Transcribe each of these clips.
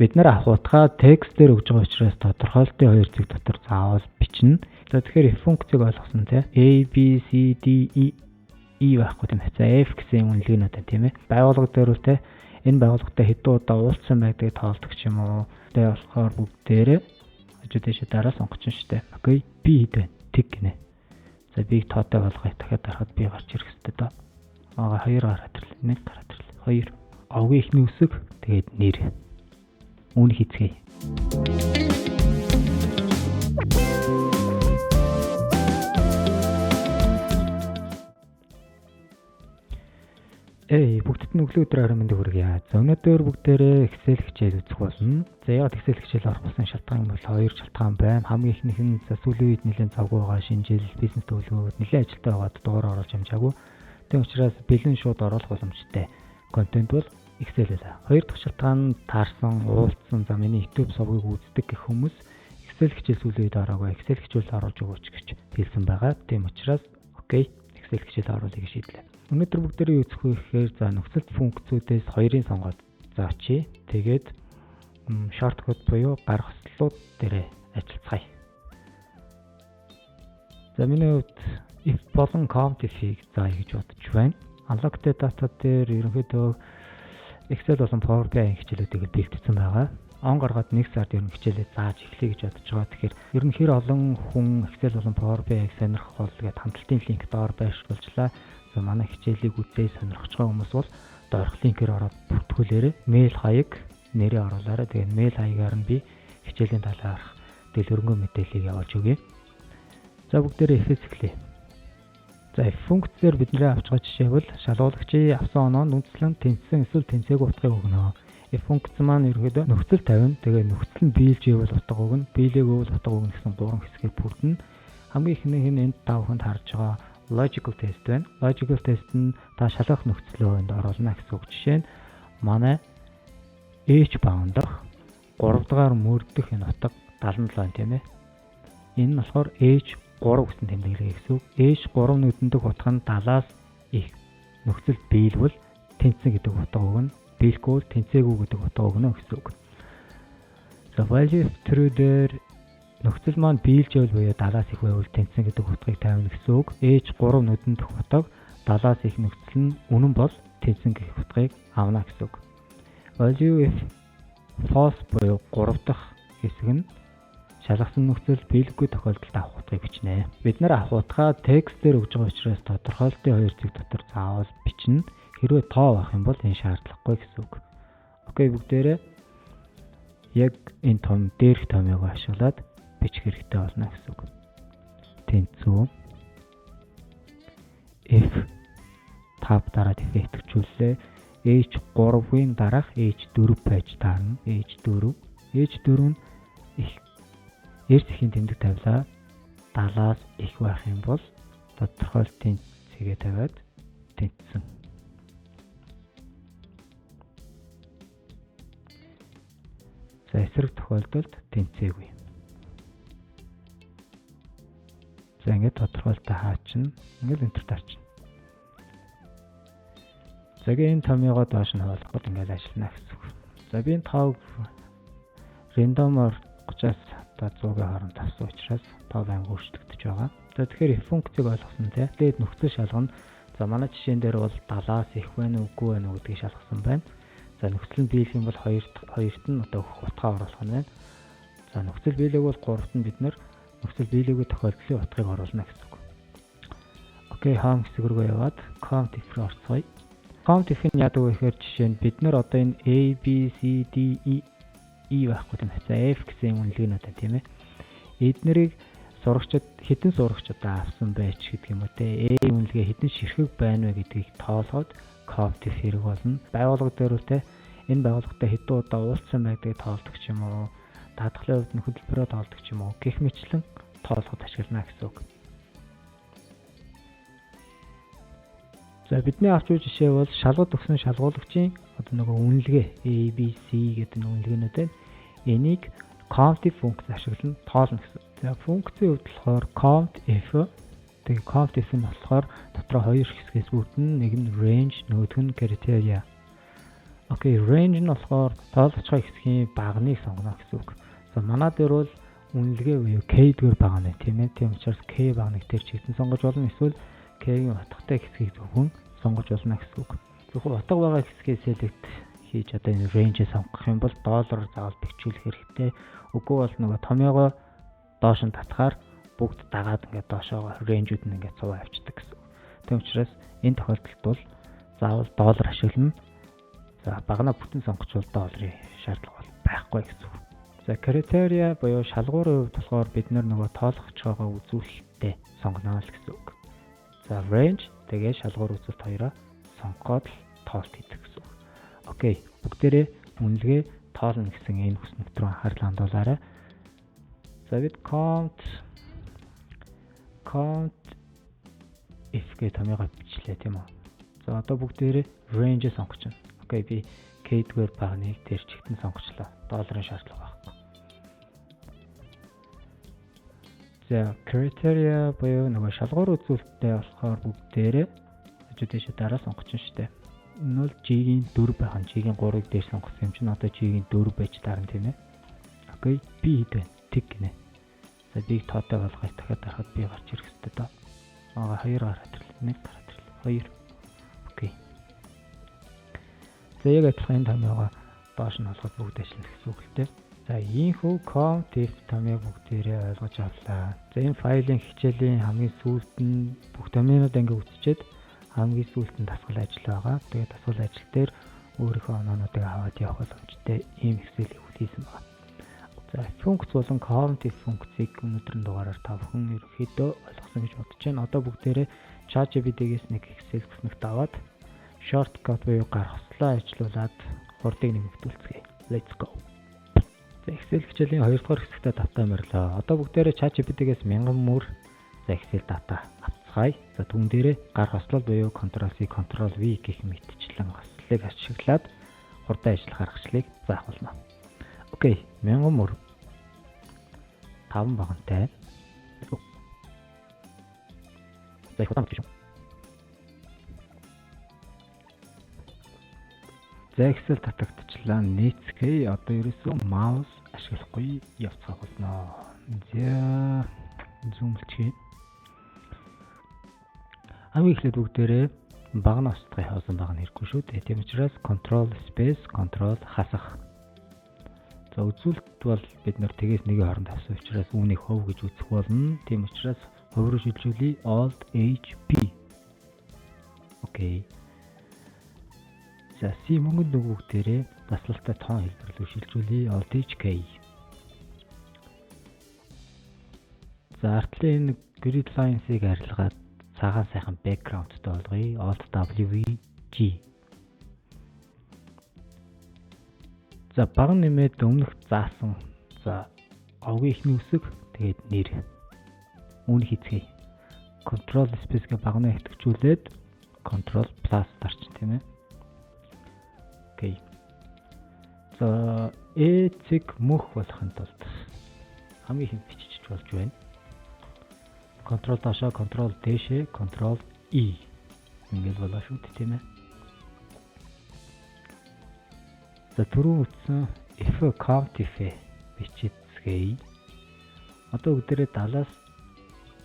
Бид нар авах утгаа текстээр өгж байгаа учраас тодорхойлтын хоёр цэг дотор заавал бичнэ. За, тэгэхээр if функцийг ойлгосон, тий. A B C D E E байхгүй, тийм ээ. За, F гэсэн үнэлгээнүүд байна, тийм ээ. Байгууллага дээр үл, те, энэ байгууллагатай хэдэн удаа уулзсан байдгийг тоолдог ч юм уу. Тэгээ болохоор бүгдээрээ хажуу тийшээ дараа сонгоч нь штэ. Okay. B хэд вэ? Тэг гинэ. За, B-г тоотой болгоё. Дахиад дарахад B гарч ирэх хэрэгтэй доо. Аа, хоёр гараад ирлээ. Нэг гараад ирлээ. Хоёр. Овгийн эхний үсэг, тэгээд нэр. Үүнийг хийцгээе. Эй, бүгдэд нь өглөө өдөр орой мэндийг хүргье. За, өнөөдөр бүгдээрээ Excel хичээл үзэх болно. За, яагаад Excel хичээл орох болсон шалтгаан бол хоёр шалтгаан байна. Хамгийн эхнийх нь, за, сүүлийн үед нэлээд завгүй байгаа, шинэ жил, бизнес төлөвлөгөө, нэлээд ажилтаа байгаад дугаар оруулж амжаагүй. Тийм учраас бэлэн шууд оруулах боломжтой контент бол Excel байлаа. Хоёр дахь шалтгаан нь таарсан, уулзсан, за, миний YouTube сувгийг үздэг гэх хүмүүс Excel хичээл сүүлийн үед ороогүй, Excel хичээл оруулж өгөөч гэж хэлсэн байгаа. Тийм учраас okay, Excel хичээл оруулъя гэж шийдлээ. Өнөөдөр бүгдээрээ үзэх вэ гэхээр, за, нөхцөлт функцүүдээс хоёрын сонгоод заачи. Тэгээд shortcut буюу гар хослолууд дээрээ ажиллацгаая. За, миний хувьд if болон count if-ийг заая гэж бодож байна. Unlocked data дээр ерөнхийдөө Excel болон Power BI хичээлүүдийг бэлтгэсэн байгаа. Он гаргаад нэг сард ер нь хичээлээ зааж эхлэе гэж бодож байгаа. Тэгэхээр ер нь хэр олон хүн Excel болон Power BI-г сонирхох бол гээд хамтлалтын линк доор байршуулжлаа. За, манай хичээлийг үзээ сонирхож байгаа хүмүүс бол доорх линкээр ороод бүртгүүлээрэй. Мэйл хаяг, нэрээ оруулаарай. Тэгээд мэйл хаягаар нь би хичээлийн талаарх дэлгэрэнгүй мэдээллийг явуулж өгье. За, бүгдээрээ if-ээс эхлэе. За, if функцээр бидний авч байгаа жишээ бол шалгуулагчийн авсан оноо үндэслэн тэнцсэн эсвэл тэнцээгүй утгыг өгнө. If функц маань ерөнхийдөө нөхцөл тавина. Тэгээ нөхцөл нь биелж ивэл утга өгнө, биелээгүй бол утга өгнө гэсэн гурван хэсгээр бүрдэнэ. Хамгийн эхнийх нь энд та бүхэнд харж байгаа logical test байна. Logical test нь та шалгах нөхцлөө энд оруулна гэсэн үг. Жишээ нь манай H bound дах 3 дугаар мөрдөх энэ утга 77 байна, тийм ээ. Энэ нь болохоор H3 гэсэн тэмдэглэгээ гэсэн үг. H3 нүдэн дэх утга нь 70-аас их нөхцөл биелвэл тэнцсэн гэдэг утга өгнө. Биелэхгүй бол тэнцээгүй гэдэг утга өгнө гэсэн үг. За, value if true дээр нөхцөл маань биелж байвал буюу 70-аас их байвал тэнцсэн гэдэг утгыг тавина гэсэн үг. H3 нүдэн дэх утга 70-аас их нөхцөл нь үнэн бол тэнцсэн гэх утгыг авна гэсэн үг. Value if false буюу 3 дахь хэсэг нь шалгасан нөхцөл биелэхгүй тохиолдолд авах утгыг бичнэ. Бид нар авах утгаа текстээр өгж байгаа учраас тодорхойлтын хоёр цэг дотор заавал бичнэ. Хэрвээ тоо байх юм бол энэ шаардлагагүй гэсэн үг. Okay, бүгдээрээ яг энэ том дээрх томьёог ашиглаад бичих хэрэгтэй болно гэсэн үг. Тэнцүү if, tab дараад if идэвхжүүллээ. H3-ын дараах H4 байж таарна. H4 H4 нь их эрс ихийн тэмдэг тавилаа. 70-аас их байх юм бол тодорхойлтын цэгээ тавиад тэнцсэн. За, эсрэг тохиолдолд тэнцээгүй. За, ингээд тодорхойлолтоо хаачна. Ингээд enter дарчна. За, энэ томьёогоо доош нь хуулахад ингээд ажиллана гэсэн үг. За, би энэ тоог random оор 30-аас одоо 100-ийн хооронд тавьсан учраас тоо байнга өөрчлөгдөж байгаа. За, тэгэхээр if функцийг ойлгосон, тий. Тэгээд нөхцөл шалгана. За, манай жишээн дээр бол 70-аас их байна уу, үгүй байна уу гэдгийг шалгасан байна. За, нөхцөл нь биелэх юм бол хоёрт хоёрт нь одоо өгөх утгаа оруулах нь байна. За, нөхцөл биелээг бол гуравт нь бид нар нөхцөл биелээгүй тохиолдлын утгыг оруулна гэсэн үг. Okay, home хэсэг рүү яваад count if руу орцгоё. Count if нь яадаг вэ гэхээр, жишээ нь бид нар одоо энэ A B C D E E байхгүй, тийм ээ. За, F гэсэн үнэлгээнүүд байна, тийм ээ. Эднэрийг сурагчид хэдэн сурагч одоо авсан байж гэдэг юм уу, те. A үнэлгээ хэдэн ширхэг байна вэ гэдгийг тоолоход count if хэрэг болно. Байгууллага дээр үл, те, энэ байгууллагатай хэдэн удаа уулзсан байдгийг тоолдог ч юм уу, даатгалын хувьд нь хөтөлбөрөөр тоолдог ч юм уу гэх мэтчлэн тоолоход ашиглана гэсэн үг. За, бидний авч буй жишээ бол шалгууд өгсөн шалгуулагчийн одоо нөгөө үнэлгээ A B C гэдэг нэг үнэлгээнүүд байна. Энийг count функц ашиглан тоолно гэсэн. За, функцийн хувьд болохоор count if, тэгээ count if нь болохоор дотроо хоёр хэсгээс бүрдэн, нэг нь range, нөгөөх нь criteria. Окей, range нь болохоор тоологчтой хэсгийн баганыг сонгоно гэсэн үг. За, манай дээр бол үнэлгээ буюу K дгээр байгаа нэ, тийм ээ. Тийм учраас K баганыг тэр чигтэн сонгож болно. Эсвэл K-ийн утгатай хэсгийг зөвхөн сонгож болно гэсэн үг. Зөвхөн утга байгаа хэсгээ select хийж одоо энэ range-ийг сонгох юм бол доллар заавал бэхжүүлэх хэрэгтэй. Үгүй бол нөгөө томьёогоо доош нь татахаар бүгд дагаад ингээд доошоо range-үүд нь ингээд цуваа авчдаг гэсэн. Тийм учраас энэ тохиолдолд бол заавал доллар ашиглана. За, багана бүтэн сонгочвол долларын шаардлага бол байхгүй гэсэн үг. За, criteria буюу шалгуурын хувьд болохоор бид нөгөө тоологч байгаа үзүүлэлтээ сонгоно л гэсэн үг. За, range, тэгээ шалгуур үзүүлэлт хоёроо сонгоход л тоолт хийдэг гэсэн үг. Окей, бүгдээрээ үнэлгээ тоолно гэсэн энэ хүснэгт рүү анхаарлаа хандуулаарай. За, бид count if гэх томьёогоо бичлээ, тийм үү. За, одоо бүгдээрээ range сонгочихно. Окей, би K-р баганыг тэр чигтэн сонгочлоо. Долларын шаардлага байхгүй. За, criteria буюу нөгөө шалгуур үзүүлэлттэй болохоор бүгдээрээ хажуу тийшээ дараа сонгочихно шүү дээ. Энэ бол G-ийн 4 байх нь G-ийн 3-ыг дээр сонгосон юм чинь одоо G-ийн 4 байж таарна, тийм ээ. Окей, B хэд вэ? Тэг гинэ. За, B-г тоотой болгоё, дахиад дарахад B гарч ирэх хэрэгтэй доо. Аа, 2 гараад ирлээ. 1 гараад ирлээ. 2. Окей. За, яг адилхан энэ томьёогоо доош нь болгоод бүгд ажиллах гэсэн үг л дээ. За, ийхүү count if томьёо бүгдээрээ ойлгож авлаа. За, энэ файлын хичээлийн хамгийн сүүлд нь бүх томьёонууд ингээ үзчихэд хамгийн сүүлд нь дасгал ажил байгаа. Тэгээд дасгал ажил дээр өөрийнхөө оноонуудыг аваад явах боломжтой ийм Excel-ийг хийсэн байна. За, функц болон count if функцийг өнөөдрийн дугаараар та бүхэн ерөнхийдөө ойлгосон гэж бодож байна. Одоо бүгдээрээ ChatGPT-гээс нэг Excel хүснэгт аваад shortcut буюу гар хослоо ажиллуулад хурдыг нэмэгдүүлцгээе. Let's go. За, Excel хичээлийн 2 дугаар хэсэгтээ тавтай морилоо. Одоо бүгдээрээ ChatGPT-гээс 1000 мөр, за, Excel дата авцгаая. За, түүн дээрээ гар хослол буюу Ctrl C, Ctrl V гэх мэтчлэн хослолыг ашиглаад хурдан ажиллах аргачлалыг заах болно. Окей, 1000 мөр 5 багантай. За, их удаан гэж юм. За, Excel татагдчихлаа. Нийцгээе. Одоо ерөөсөө маус ашиглахгүй явцгаах болно. За, zoom лчихье. Хамгийн эхлээд бүгдээрээ багана устгах хоосон багана хэрэггүй шүү дээ. Тийм учраас Control Space, Control хасах. За, үзүүлэлт бол бид нар тэгээс нэгийн хооронд авсан учраас үүнийг хувь гэж үзэх болно. Тийм учраас хувь руу шилжүүлье. Alt H P. Окей. За, C мөнгөнд нөгөөг дээрээ таслалтай тоон хэлбэр рүү шилжүүлье. Alt H K. За, артлын энэ grid lines-ыг арилгаад цагаан сайхан background-тай болгоё. Alt W V G. За, баг нэмээд өмнөх заасан, за, овгийн эхний үсэг, тэгээд нэр. Үүнийг хийцгээе. Control space гэ багнаа ихэвчлүүлээд Control plus дарчин, тийм ээ. Окей. За, E цэг мөх болохын тулд хамгийн ихэнд бичиж болж байна. Control доошоо, Control дээшээ, Control E. Ингээл болоо шүү дээ, тийм ээ. За, түрүүн үтсэн if count if бичицгээе. Одоо бүгдээрээ 70-аас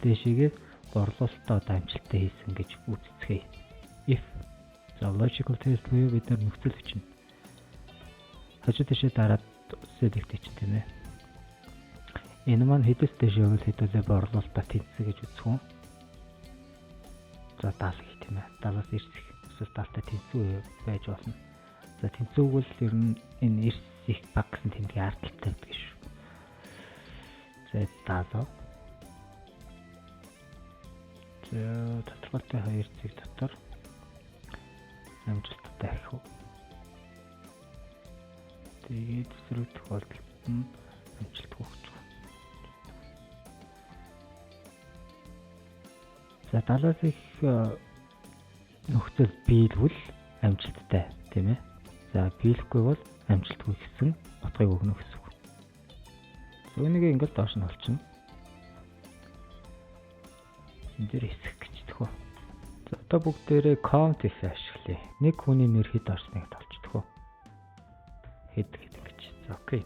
дээшээгээ борлуулалтаа одоо амжилттай хийсэн гэж үзцгээе. If, за, logical test буюу бид нар нөхцөл бичнэ. Хажуу тийшээ дараад select чинь, тийм ээ. Энэ маань хэдэс дээш явбал хэдүүлээ борлуулалтаа тэнцсэн гэж үзэх үү? За, 70 гэх, тийм ээ. 70-аас 90 их эсвэл 70-тай тэнцүү байж болно. За, тэнцүүг бол ер нь энэ 90 их баг гэсэн тэмдгийн ард талд тавьдаг шүү. За, 70. За, тодорхойлолтын хоёр цэг дотор амжилттай ахиу. Тэгээд эсрэг тохиолдолд нь амжилтгүй өгч. За, 70-аас их нөхцөл биелвэл амжилттай, тийм ээ. За, биелэхгүй бол амжилтгүй гэсэн утгыг өгнө гэсэн үг. За, үүнийг ингээл доош нь олчихно. Энд дээр хэсэг гэж төхөө. За, одоо бүгдээрээ count if ашиглая. Нэг хүний нэр хэд орсныг толчдох. Хэд хэд гэж. За, okay.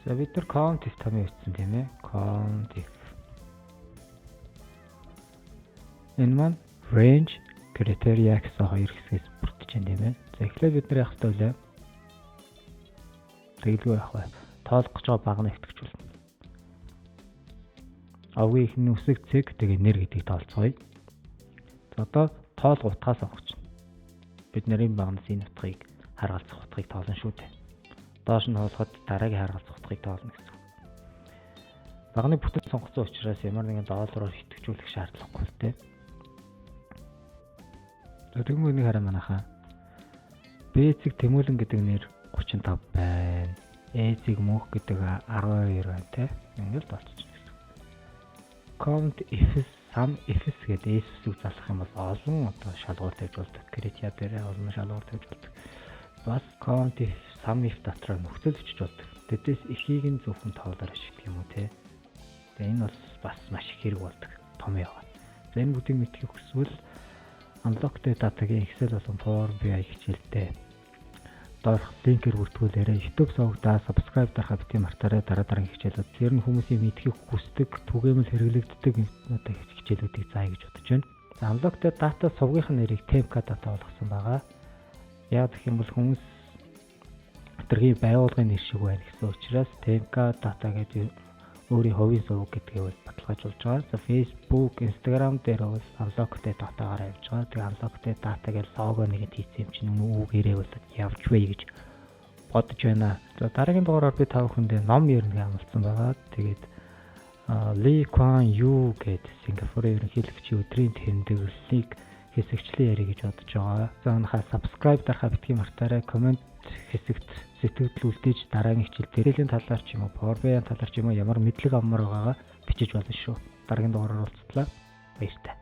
За, бид нар count if томьёо бичсэн, тийм ээ. Count if. Энэ маань range criteria гэсэн хоёр хэсгээс бүрдэж байна, тийм ээ. За, эхлээд бид нар яах ёстой вэ? Тэгэлгүй яах вэ? Тоолох гэж байгаа багана итгэжүүлнэ. Овгийн ихний үсэг цэг, тэгээ нэр гэдгийг тоолцгоё. За, одоо тоолго утгаа сонгож байна. Бид нарын баганаас энэ утгыг, харгалзах утгыг тоолно шүү дээ. Доош нь тоолоход дараагийн харгалзах утгыг тоолно гэсэн. Баганы бүтэн сонгоцсон учраас ямар нэгэн доллараар итгэжүүлэх шаардлагагүй л дээ. За, тэгмээ нэг хараа манайхаа. Б цэг Тэмүүлэн гэдэг нэр 35 байна. Э цэг Мөнх гэдэг 12 байна те. Ингээл тоолчих гэсэн. Count ifs, sum ifs гэдэг S үсэг залах юм бол олон одоо шалгуур тавьж болдог. Criteria дээр олон шалгуур тавьж болдог. Бас count if, sum if дотор нөхцөл бичиж болдог. Тэдээс эхийг нь зөвхөн тоолоор ашигладаг юм уу те. Тэгээ энэ бол бас маш их хэрэг болдог том яваа. За, энэ бүгдийг мэдэхийг хүсвэл Unlocked Data-гийн Excel болон Power BI хичээлтэй доорх линкээр бүртгүүлээрэй. YouTube сувагтаа subscribe дарахаа битгий мартаарай. Дараа дараагийн хичээлүүд ер нь хүмүүсийн мэдэхийг хүсдэг, түгээмэл хэрэглэгддэг юмнуудаа хичээлүүдийг заая гэж бодож байна. За, Unlocked Data сувгийнхын нэрийг Temka Data болгосон байгаа. Яг гэх юм бол хүмүүс хэтэрхий байгууллагын нэр шиг байна гэсэн учраас Temka Data гэдэг өөрийн хувийн суваг гэдгийг бол баталгаажуулж байгаа. За, Facebook, Instagram дээр бол Unlocked Data-гаар явж байгаа. Тэгээ Unlocked Data гэж лого нэгэд хийсэн юм чинь үүгээрээ бол явж бай гэж бодож байна. За, дараагийн дугаараар би та бүхэндээ ном ярина амласан байгаа. Тэгээд Ли Куан Ю гэдэг Сингапурын ерөнхийлөгчийн өдрийн тэмдэглэлийг хэсэгчлэн ярих гэж бодож байгаа. За, өнөхөө subscribe дарахаа битгий мартаарай. Comment хэсэгт сэтгэгдэл үлдээж дараагийн хичээл дэрээлийн талаар ч юм уу, Power BI-ийн талаар ч юм уу ямар мэдлэг авмаар байгаагаа бичиж болно шүү. Дараагийн дугаараар уулзтлаа. Баяртай.